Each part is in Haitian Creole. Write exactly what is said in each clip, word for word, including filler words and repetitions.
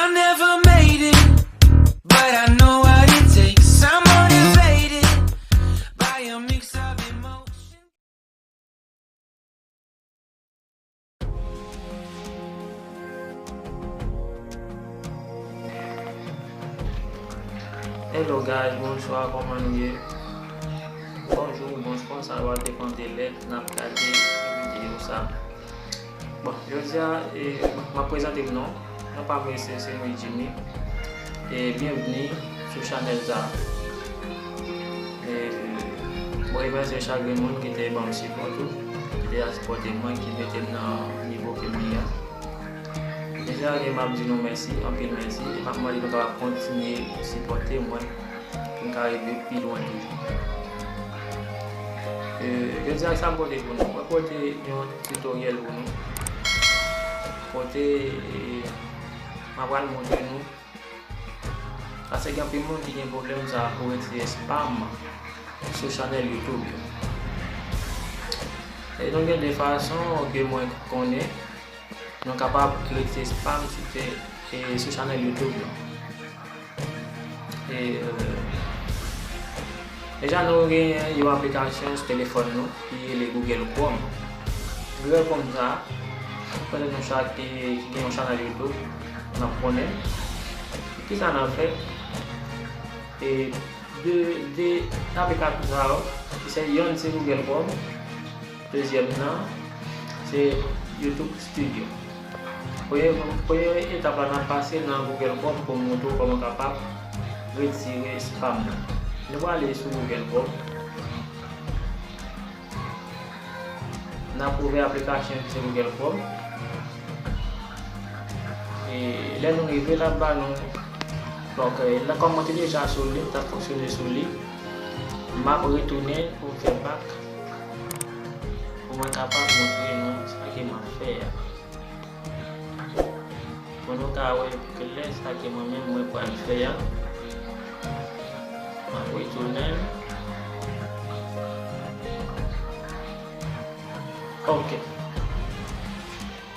I never made it, but I know what it takes. I'm motivated by a mix of emotion. Hello guys, bonswa, kòman nou ye? Bonjou, bonswa, sa va depann de lè n ap gade videyo sa. Bon, jodi a, e, m ap prezante m non. Non pa m se, se mwen Jimmy. E byenvni sou chanèl sa. E, mwen remèsye chak grenn moun ki te ban m sipò tou, ki te sipòte mwen, ki mete m nan nivo ke m ye a. Deja, m ap di nou mèsi, anpil mèsi, e m ap mande nou kapab kontinye sipòte mwen pou m ka rive pi lwen toujou. E, jodi a, sa m pote pou nou? Mwen pote yon tutoriel pou nou. Kote, e, m ap pral montre nou. Paske gen anpil moun ki gen pwoblèm sa pou retire spam sou chanèl YouTube yo. E nou gen de fason ke mwen konnen nou kapab retire spam sou te, e, sou chanèl YouTube yo. E, e, deja nou gen yon aplikasyon sou telefòn nou ki rele Google Chrome. Google Chrome sa, konnen nou chak ki, ki gen yon chanèl YouTube, n ap konnen. Kisa n ap fè? E de, de aplikasyon sa yo, se yonn se Google Chrome, dezyèm nan se YouTube Studio. Premye, premye etap la, n ap pase nan Google Chrome pou m montre w kòman w kapab retire spam nan. Nou prale sou Google Chrome. N ap ouvè aplikasyon ki se Google Chrome. E lè nou rive, l ap ba nou, donk, e, la, kòm mwen te deja sou li, m t ap fonksyone sou li, m ap retounen pou m fè back, pou mwen kapab montre nou sa ke m ap fè a. Pou nou ka wè klè sa ke mwen menm mwen pral fè a. M ap retounen. Ok.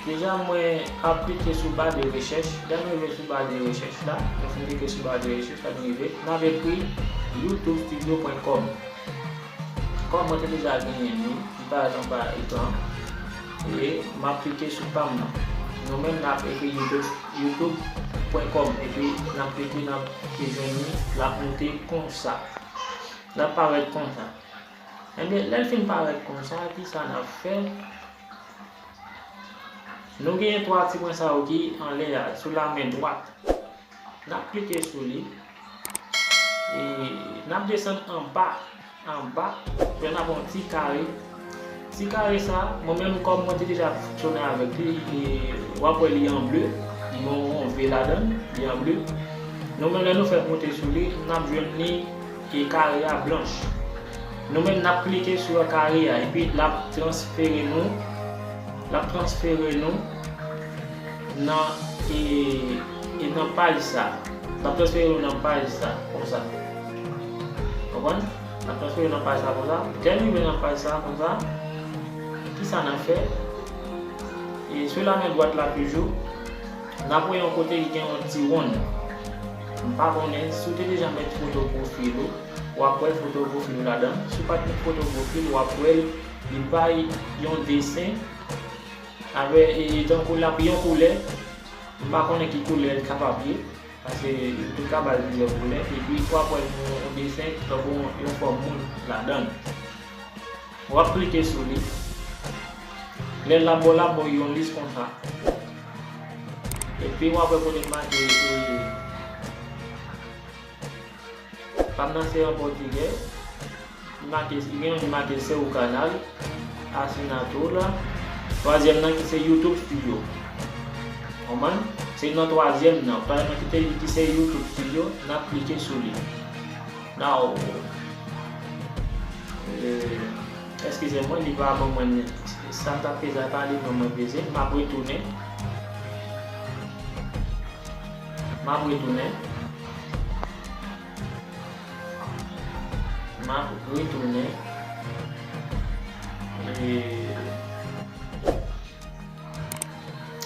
Deja mwen ap klike sou ba de rechèch. Lè nou rive sou ba de rechèch la, nou fin klike sou ba de rechèch la, nou rive, n ap ekri youtube studio point com. Kòm mwen te deja genyen li, li parèt anba ekran. E m ap klike sou pa m nan. Nou menm n ap ekri youtube, youtube point com epi n ap klike, n ap jwenn li, l ap moute konsa. L ap parèt konsa. Ebyen, lè l fin parèt konsa, kisa n ap fè? Nou genyen twa ti pwen sa yo ki anlè a, sou la men dwat. N ap klike sou li. E n ap desann anba, anba, kounye a n ap yon ti kare. Ti kare sa, mwen menm kòm mwen te deja fonksyone avèk li, e w ap wè li an ble, li gen yon V ladan l, li an ble. Nou menm lè nou fè moute sou li, n ap jwenn li e kare a blanch. Nou menm n ap klike sou kare a epi l ap transfere nou, l ap transfere nou nan, e, e nan paj sa. L ap transfere nou nan paj sa, konsa. Konprann? L ap transfere nou nan paj sa konsa. Lè n rive nan paj sa konsa, kisa n ap fè? E sou la men dwat la toujou, n ap wè yon kote ki gen yon ti wonn. M pa konnen si w te deja met foto pwofil ou, w ap wè foto pwofil ou ladan. Si w pa t met foto pwofil, w ap wè l, li bay yon desen avè, e, tankou l ap yon koulè. M pa konnen ki koulè l kapab ye, paske YouTube ka ba l plizyè koulè. Epi w ap wè yon, yon desen tankou yon, yon fòm moun ladan l. W ap klike sou li. Lè l ap ba w, l ap ba w yon lis konsa. Epi w ap wè kote l make, e, pa m nan se an pòtigè. Li make, li gen yon ki make seu canal, asinatura. Twazyèm nan ki se YouTube Studio. Konprann? Se nan twazyèm nan. Twazyèm nan ki te, ki se YouTube Studio, n ap klike sou li. Now, e, eskize mwen, li pa ban mwen, sa m t ap peze a, pa li ban mwen peze. M ap retounen. M ap retounen. M ap retounen. E,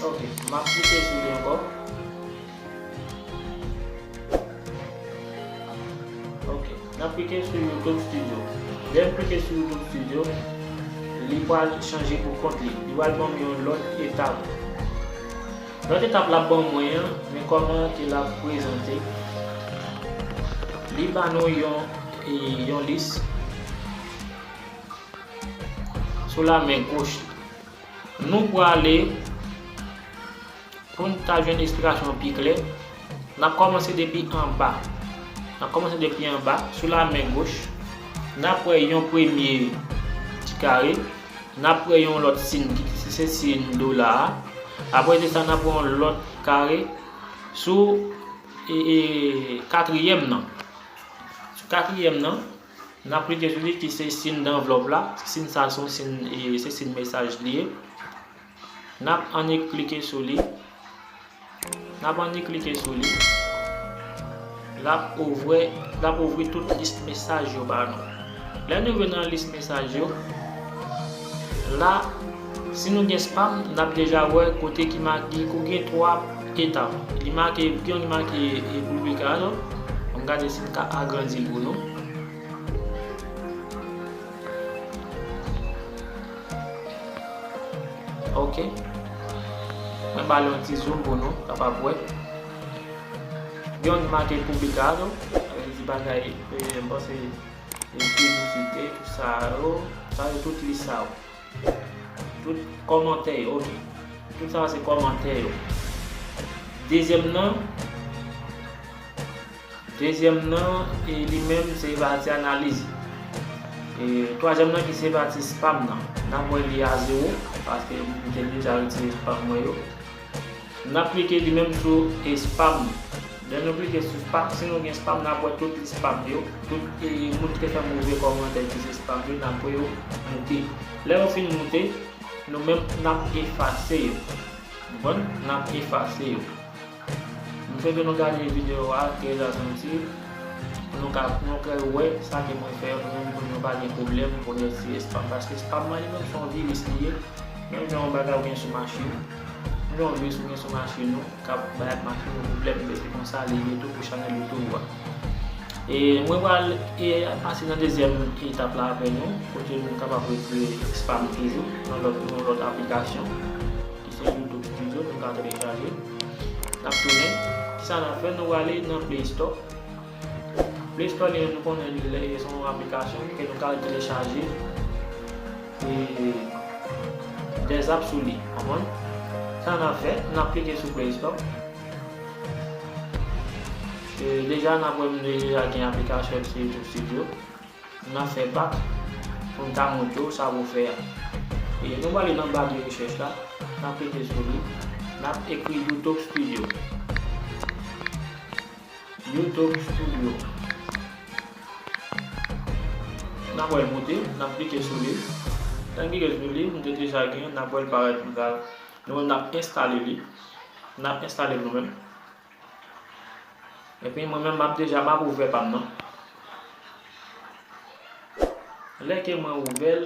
ok, m ap klike sou li ankò. N ap klike sou YouTube Studio. Lè m klike sou YouTube Studio, li pral chanje pou kont li. Li pral ban m yon lòt etap. Lòt etap l ap ban mwen an, men kòman ke l ap prezante. Li ba nou yon, e, yon lis sou la men goch. Nou prale, pou n ta jwenn esplikasyon an pi klè, n ap kòmanse depi anba. N ap kòmanse depi anba, sou la men goch. N ap wè yon premye ti kare. N ap wè yon lòt siy ki se siy dola a. Apre de sa, n ap wè yon lòt kare sou, e, e, katriyèm nan. Sou katriyèm nan, n ap klike sou li ki se siy danvlòp la. Siy sa se yon siy, e, se siy mesaj li ye. N ap annik klike sou li. N ap annik klike sou li. L ap ouvri, l ap ouvri tout lis mesaj yo ba nou. Lè nou rive nan lis mesaj yo, la, si nou gen spam, n ap deja wè kote ki make, ki gen twa etap. Li make, gen yon ki make, e, publicado. Ann gade si n ka agrandi l pou nou. Ok. Mwen ba l yon ti zoom pou nou kapab wè. Gen yon ki make publicado, sa vle di bagay, e, m panse, e, piblisite, tout sa yo. Sa yo tout lis sa yo. Tout kòmantè yo, ok. Tout sa se kòmantè yo. Dezyèm nan, Dezyèm nan, e, li menm se pati analiz. E, twazyèm nan ki se pati spam nan. N ap wè li a zewo, paske m te deja retire spam mwen yo. N ap klike li menm sou, e, spam. Lè nou klike sou spam, si nou gen spam, n ap wè tout spam yo, tout, e, moun ki te fè move kòmantè ki se spam yo, n ap wè yo moute. Lè yo fin moute, nou menm n ap efase yo. Konprann? N ap efase yo. M swete nou gade videyo a trè atansif pou nou ka, pou nou ka wè sa ke mwen fè, pou nou, pou nou pa gen pwoblèm pou nou retire spam. Paske spam nan li menm se yon viris li ye. Menm jan yon bagay ou gen sou machin ou, menm jan yon viris ou gen sou machin ou, k ap bay ak machin ou pwoblèm, men se konsa li ye tou pou chanèl YouTube a. E mwen pral, e, pase nan dezyèm etap la avè nou, kote nou kapab retire spam toujou nan lòt, nan lòt aplikasyon, ki se YouTube Studio, nou ka telechaje. N ap tounen. Kisa n ap fè? Nou prale nan Play Store. Play Store, li, nou konnen li, li se yon aplikasyon ke nou ka telechaje, e, dè zap sou li, konprann? Sa n ap fè, n ap klike sou Play Store. E, deja, n ap wè m deja gen aplikasyon se YouTube Studio. N ap fè back pou n ka montre w sa pou w fè a. E, nou prale nan ba de rechèch la, n ap klike sou li, n ap ekri YouTube Studio. YouTube Studio. N ap wè l moute, n ap klike sou li. Lè n klike sou li, nou te deja gen, n ap wè l parèt, nou pral, nou menm n ap enstale li. N ap enstale l nou menm. Epi mwen menm m ap deja, m ap ouvè pa m nan. Lè ke mwen ouvè l,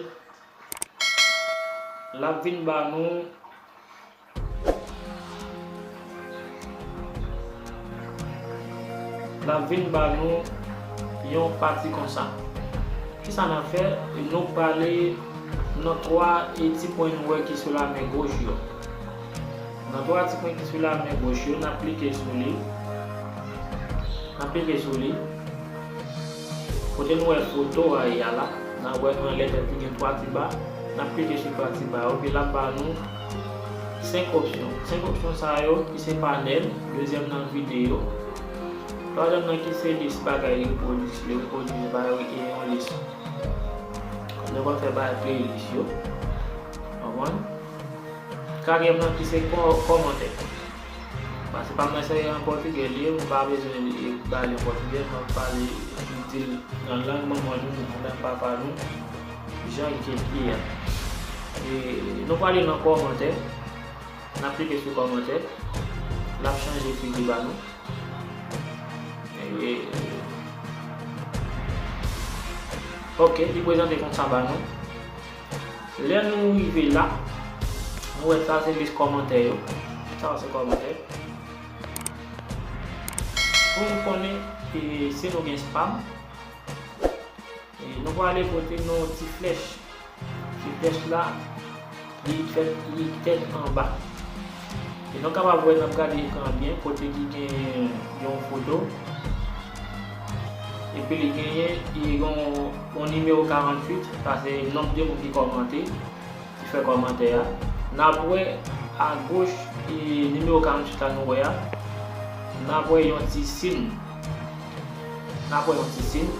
l ap vin ba nou, l ap vin ba nou yon pati konsa. Kisa n ap fè? Nou prale nan twa, e, ti pwen nou wè ki sou la men goch yo. Nan twa ti pwen ki sou la men goch yo, n ap klike sou li. N ap klike sou li. Kote nou wè foto a ye a la, n ap wè anlè tèt li gen twa ti ba. N ap klike sou twa ti ba yo, epi l ap ba nou senk opsyon. Senk opsyon sa yo ki se panèl, dezyèm nan videyo, twazyèm nan ki se lis bagay repwodui, repwodui bagay e yon lis. Nou konn fè bagay playlist yo. Konprann? Katriyèm nan ki se kò-, kòmantè. Paske pa m nan se an pòtigè li ye, m pa bezwen li ba li an pòtigè, m ap pale, m di l nan lang manman nou, nan lang papa nou, jan ke l ye a. E nou prale nan kòmantè, n ap klike sou kòmantè, l ap chanje figi ba nou. E, ok, li prezante konsa ba nou. Lè nou rive la, nou wè sa se lis kòmantè yo. Sa se kòmantè. Pou nou konnen, e, si nou gen spam, Pou ale kote nou yon ti flèch. Ti flèch la, li fèt, li tèt anba. E nou kapab wè, n ap gade ekran an byen, kote ki gen yon foto. Epi li genyen, li gen yon, yon nimewo karanntuit, sa se nonb de moun ki kòmante, ki fè kòmantè a. N ap wè agoch, e, nimewo karanntuit la nou wè a. N ap wè yon ti sin. N ap wè yon ti sin.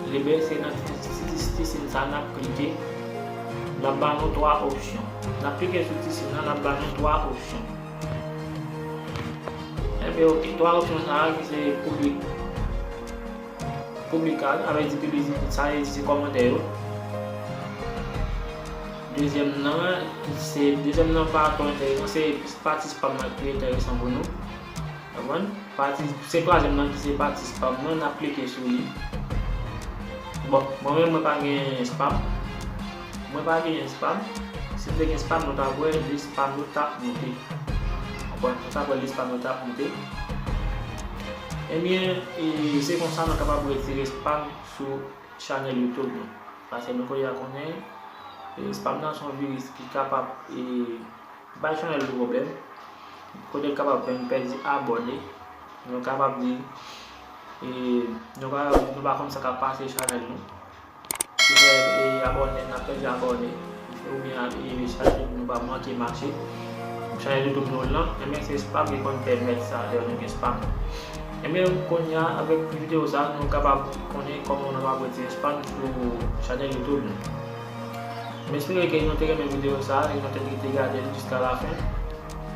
Ebyen, se nan ti, ti, ti, ti sin sa n ap klike. L ap ba nou twa opsyon. N ap klike sou ti sin nan, l ap ba nou twa opsyon. Ebyen, ok, twa opsyon sa a ki se piblik. Piblik a, sa vle di piblik, sa vle di se kòmantè yo. Dezyèm nan, se, dezyèm nan pa twò enteresan, se pati spam nan ki enteresan pou nou. Konprann? Pati, se twazyèm nan ki se pati spam nan, n ap klike sou li. Bon, mwen menm, mwen pa gen spam. Mwen pa genyen spam. Si m te gen spam, nou t ap wè lis spam yo t ap moute. Konprann? Nou t ap wè lis spam yo t ap moute. Ebyen, e, se konsa nou kapab retire spam sou chanèl YouTube nou. Paske nou konnen, e, spam nan se yon viris ki kapab, e, bay chanèl nou pwoblèm. Kote l kapab fè n pèdi abòne. Nou kapab di, e, nou pa, nou pa konn sa k ap pase chanèl nou. Ki fè, e, abòne, n ap pèdi abòne. Oubyen, e, chanèl nou pa manke mache. Chanèl YouTube nou lan, ebyen, se spam ki konn pèmèt sa, lè nou gen spam. Ebyen, kounye a, avèk videyo sa, nou kapab konnen kòman nou kapab retire spam sou chanèl YouTube nou. M espere ke nou te renmen videyo sa, e nou te kite gade l jiska lafen.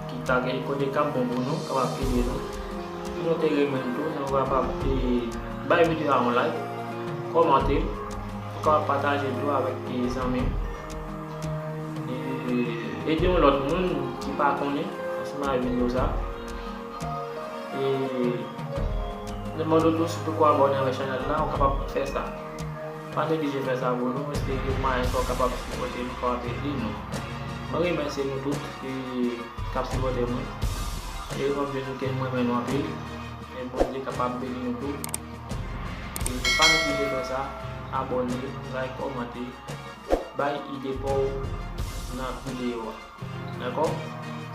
Ki ta gen kote k ap bon pou nou, kapab ede nou. Si nou te renmen l tou, nou kapab, e, bay videyo a yon like, kòmante, ou kapab pataje l tou avèk, e, zanmi w. E, ede yon lòt moun ki pa konnen ansanm avèk videyo sa. E, nou mande w tou si w poko abòne avèk chanèl la, ou kapab fè sa. Pa neglije fè sa pou nou, paske se yon mwayen sa w kapab sipòte nou, kapab ede nou. Mwen remèsye nou tout ki ap sipòte mwen. E mwen di nou ke mwen renmen nou anpil. E Bondye kapab beni nou tou. E pa neglije fè sa, abòne, like, kòmante, bay ide pa w nan videyo a. Dakò?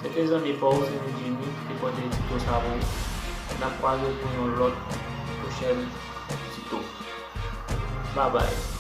Se te zanmi pa w, se nou Jimmy, ki te pote tito sa pou ou. N ap kwaze pou yon lòt pwochèn tito. Babay.